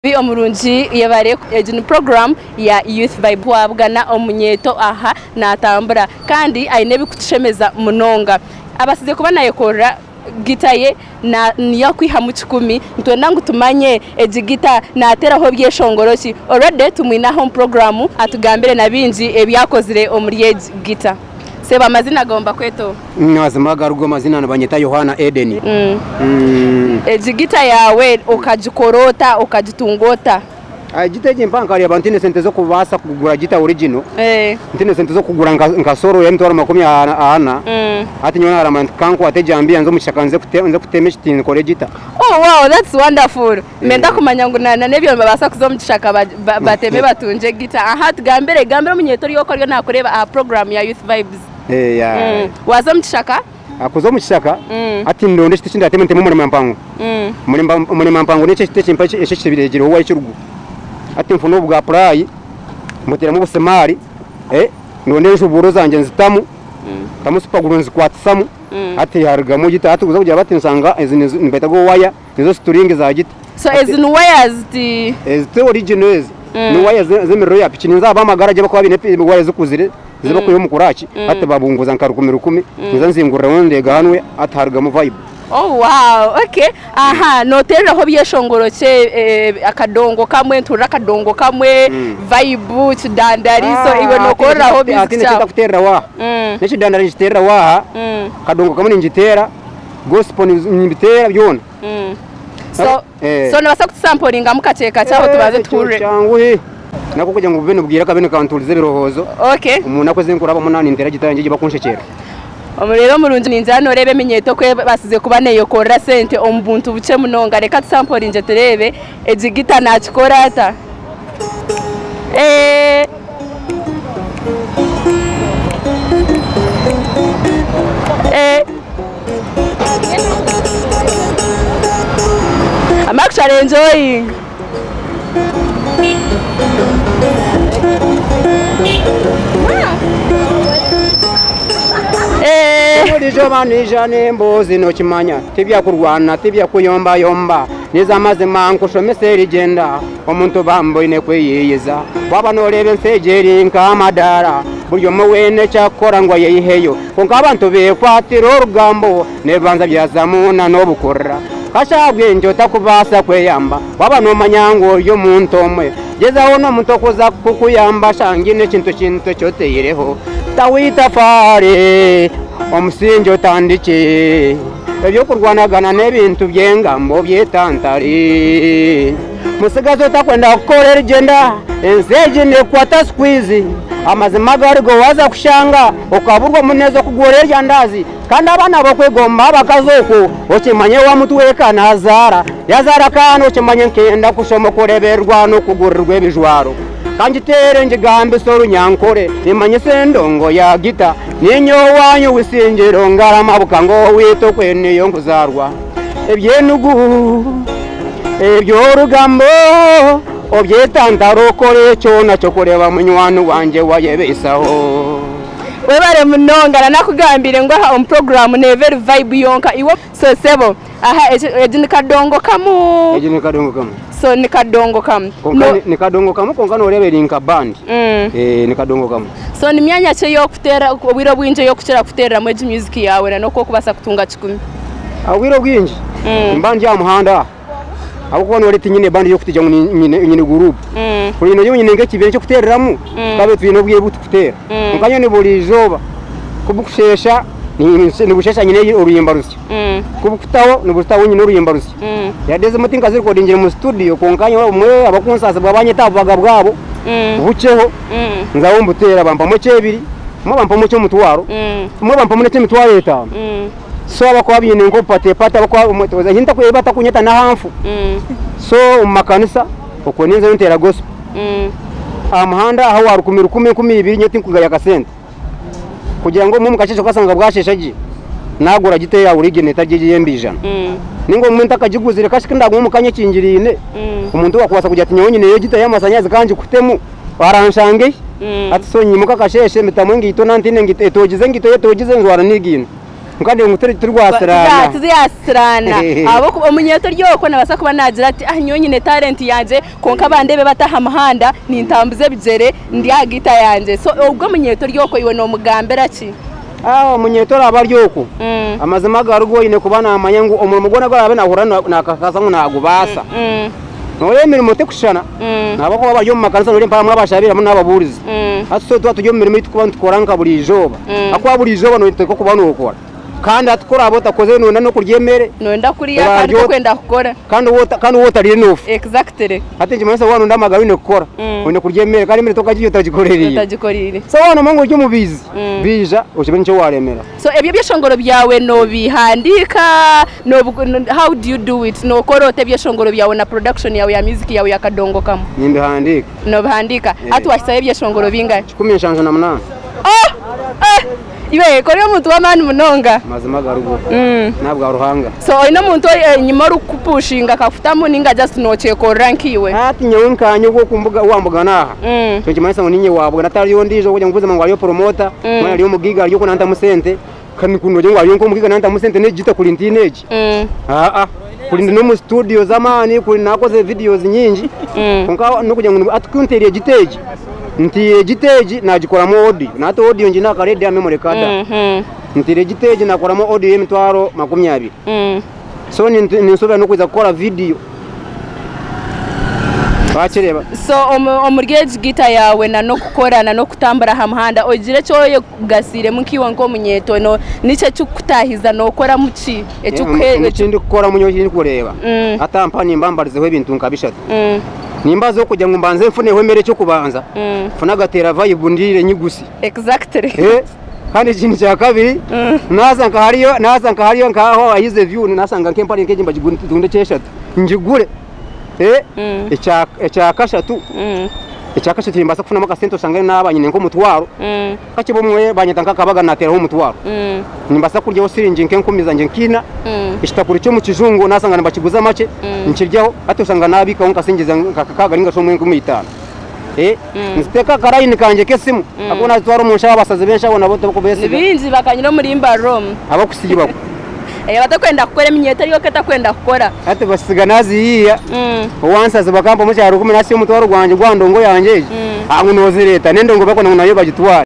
Omurungi yebare egi ni program ya Youth Vibe twabugana omunyeeto aha natambura kandi aine ebikutushemeza munonga abasize kuba nayekorera gita ye niyo akwihamu kikumi nitwenda ngu tumanye egi gita nateraho byeshongoro ki already tumwine aha omu program atugambire na bingi ebi akozire omuri egi gita. Sebo amazina gawe nibakweta oha? Mazima agaruga amazina nibanyeta Yohana Eden. Egi gita yaawe okagikora ota, okagitunga ota? Gita egi mpa nkareeba ntaine sente z'okubaasa kugura gita original, ntaine sente z'okugura nka solo y'emitwaro makumi ana, hati nyowe naaramba nti kankwate ejambiya nze omu kishaka nze kutema ekiti nkore gita. Oh wow that's wonderful! Niinyenda kumanya ngu na n'ebyo nibabaasa kuza omu kishaka bateme batungye gita. Aha tugambire, gambira omunyeeto ori okwo ariyo naakureeba aha puroguraamu ya Youth Vibes. Waaza omu kishaka? Kuza omu kishaka, hati ndonda ekiti eki ndaateme nteme omurema-mpango. Omurema-mpango n'ekyo ekiti ekimpa ekiregireho waaya ekirugu. Hati nfune obwa purayi, mbuteeremu obusimaari, ndonde enjubuuro zangye nzitamu, ntamu supaguru nzikwatisamu, hati harugamu gita. Hati kuza kugira bati nshanga ezi nibeeta waya. Nizo situringi za gita. So ezi ni wires ti. Ezi ti original ezi. Ni waya z'emiriro ya piki. Ninza ab'amagara gye bakuba baine waya zikuzire ezi bakwiha omu kuraaki hati babunguza nka rukumi rukumi ninza nzinguriraho ndeega hanu hati harugamu vibe. Oh wow okay aha notereraho byeshongoro ki akadongo kamwe nituhurira akadongo kamwe vibe kidandari so iwe nokoreraho music Hati nekintakutereraho aha nekidandari nikitereraho aha akadongo kamwe ningiteera Gospel nimbiteera byona. So so nobaasa kutusamporingamu kakye kakye aho tubanze tuhurire. Kyanguhi. Nako kugira ngu bube nibwira kabe nikantuuriza ebirowoozo. Okay. Omu naku ezi nkurabamu naaba ninteera gita yangye egyo bakunshekyerera. Reero omurungi ningira nooreeba eminyeeto oku ebaasize kuba neeyekorera sente omu buntu bukye munonga. Reka tusamporingye tureebe egi gita naakikora ata. Eeh. I'm actually enjoying. Burijo banija n'emboozi nokimanya tibyakurwana tibyakuyombayomba nizo amazima nkushomesa erigyenda Omuntu bambi oine kweyiiyiza. Waaba nooreeba ensi egi eri nk'amadaara, buri omwe weena eki arikukora ngu ayeyiheyo. Kwonka abantu beekwatira orugambo n'ebibanza byazamu n'obukurira. Kasha ahabw'enki otakubaasa kweyamba waaba noomanya ngu ori omuntu omwe? Gyezaho n'omuntu okuza kukuyamba ashanga haine ekintu kintu eki otaireho. Taho eitafaari, omusingye otandikye. Eby'okurwanagana n'ebintu by'engambo obyetantare. Mutsigazi otakwenda kukora erigyenda, ensi egi nekukwata sikwizi. Amazima agarigo waaza kushanga okaburwa omuneza okugura eryandaazi kandi abaana bokwegomba abakazi okwo okimanye wamutweka nazaara yazaara akaana okimanye nkenda kushoma okurebererwa n'okugurirwa ebijwaro. Kangiteere ngigambise orunyankore nimanyise endongo ya gita Niinye owaanyu Busingiro Ngarama Bukanga owaitu okwe niyo nkuzaarwa. Eby'enugu eby'orugambo obyetantare okore kyona ky'okureeba munywani wangye wayebeisaho. Webare munonga nanakugambire ngu aha omu program neeba eri vibe yonka iwe so sebo aha egi ni kadongo kamu. Egi ni kadongo kamu. So ni kadongo kamu. Kwonka ni kadongo kamu kwonka noreeba eri nka band. Ni kadongo kamu. So ni myanya ki ey'okuteera obwire obwingi ei orikukira kuteereramu egi music yaawe na n'oku orikubaasa kutunga kikumi? Obwire obwingi nimba ndi aha muhanda aha ahabw'okuba nooreeba tinyine band y'okutija ngu nyine guruupu. Kuri noogira ngu nyine nk'ekibiina ky'okuteereramu tukaba twine obwire obu turikuteera. Kwonka nyowe ni buri izooba ku bukusheesha nibusheesha nyine oruyimba rusya, ku bukutaho nibutaho nyine oruyimba rusya. Yade ezimwe tinkazirikodingire omu situdiyo kwonka nyowe obumwe abakunsaasibwa banyeta aha bubaga bwabo bukyeho. Nzaho mbuteera bampamu eky'ebiri, obumwe bampamu eky'omutwaro, obumwe bampamu n'eky'emitwaro etaano. So abakuba baine nk'obupatepate abakuba ahi ntakuba batakunyeta n'aha nfu. So omu makanisa okwo ninzayo nteera gospel. Aha muhanda aha owa rukumi rukumi, enkumi ibiri nyowe tinkugaya akasente. Kugira ngu obumwe omu kasheeshe okasanga bwasheesha gye, naagura gita eya origino etari egi ey'embiijano. Nainga obumwe ntakagiguzire kasha ku ndaaguma omu kanya ekingiriine, omuntu owaakubaasa kugira ati nyowe nyineyo gita y'amashanyarazi ka ngikutemu, Aranshange hi? Hati so nyimuka akasheeshe mbitamu engaito na ntaine engaito, etogize engaito ei etogize njwara n'egiino. Kandi ngu turwasirana. Tuziyasirana ahabw'okuba omunyeeto ori okwo nabaasa kuba naagira ati ah nyowe nyine talent yangye kwonka bandeebe bata aha muhanda nintambuza ebigyere ndi aha giita yangye. So ogwo omunyeeto ori okwo iwe nomugambira ki? Ah omunyeeto oraaba ari okwo, amazima agarigo oine kuba namanya ngu omurimo gwona ogu araabe nahurira nakakasa ngu nagubaasa. Noreeba emirimo tekushushana, ahabw'okuba abari omu makanisa noreeba mpaho abamwe abashabire abamwe n'ababuurizi. Hati itwe twaba turi omu mirimo ei turikuba nitukora nka buri izooba, ahakuba buri izooba noteekwa kuba nokora. Kandi hati ku oraabe otakozire noyenda n'okurya emere. Noyenda kurya kandi tokwenda kukora. Kandi waaba otariire noofa. Exactly. Hati nikimanyisa waaba noyenda amagara oine kukora, oine kurya emere kandi emere tokagirya otagikorereire. Otagikoreire. So waaba nomanya ngu ori omubaizi, baija okibe nikyo waaremera. So ebyo ebyeshongoro byawe nobihandiika, how do you do it? Nokora ota ebyeshongoro byawe na production yawe ya music yawe ya Kadongo Kamu? Nimbihandiika. Nobihandiika. Hati wahisayo ebyeshongoro bingahi? 178. Oh! Eh! Iwe ka ori omuntu w'amaani munonga. Amazima garigo. N'ahabwa Ruhanga. So oine omuntu enyima orikukupushinga akakutamu ninga just nokyekorera nkaiwe? Hati nyowe nkanye ogwo owambugana aha, ekyo nikimanyisa ngu niinye waabugana hatariyo ondiijo kugira ngu buzima ngu hariyo promoter, mbwenu hariyo omugaiga ari okwo nantamu sente, kandi ku noogira ngu hariyo nk'omugaiga nantamu sente n'egi gita kuri ntiine egi. Aa, kuri ndi n'omu studio z'amaani, kuri naakozire videos nyingi, kwonka n'okugira ngu hati ku nteire gita egi, nteire gita egi naagikoramu audio, na hati audio ngiine aha kareediyo aha memory card aha. Nteire gita egi naakoramu audio y'emitwaro 20. So ninsuubira n'okwija kukora vidiyo. Wakireeba? So omuri egi gita yaawe na n'okukora na n'okutambura aha muhanda ogire eki oyegasiiremu nkaiwe nk'omunyeeto niki ekirikukutaahiza nookoramu ki? Eki ndikukoramu nyowe eki ndikureeba hati aha mpaha nimba mbarizeho ebintu nka bishatu. Nimbaasa kugira ngu mbanze nfuneho emere eky'okubanza, nfune agateera vibe ndiire nyigusi. Exactly. Kandi ekindi kya kabiri, naaza nka hariyo naaza nka hariyo nka aho ahize view naashanga nk'empare nk'egi nibagitunda eky'eshatu ngigure. Ekya kashatu, ekya kashatu nimbaasa kufunamu akasente oshange naaba nyine nk'omutwaro, kakye obumwe banyeta nk'akabaga naateeraho omutwaro. Nimbaasa kuryaho siringi nk'enkumi zangye nk'ina, ekitakuri ky'omu kijungu naashanga nibakiguza makye nkiryaho, hati oshanga naabiikaho nka siringi nka kakaaga nainga shi 5000. Nziteeka aha karayini kangye k'esimu ahakuba naazitwara omu nshaho abasazi b'enshaho nabo Ni tibakubesiga. baingi bakanyire omuri Mbarara omu. Abakusiibakwo. Abatakwenda kukora eminyeeto eri yoka etakwenda kukora. Hati basiga naazihiiya, owansazi bakampa omu kya rukumi nasiiya omutwaro gwangye gwa ndongo yangye egi, ngu noozireeta n'endongo bakwenda ngu nayo bagitware.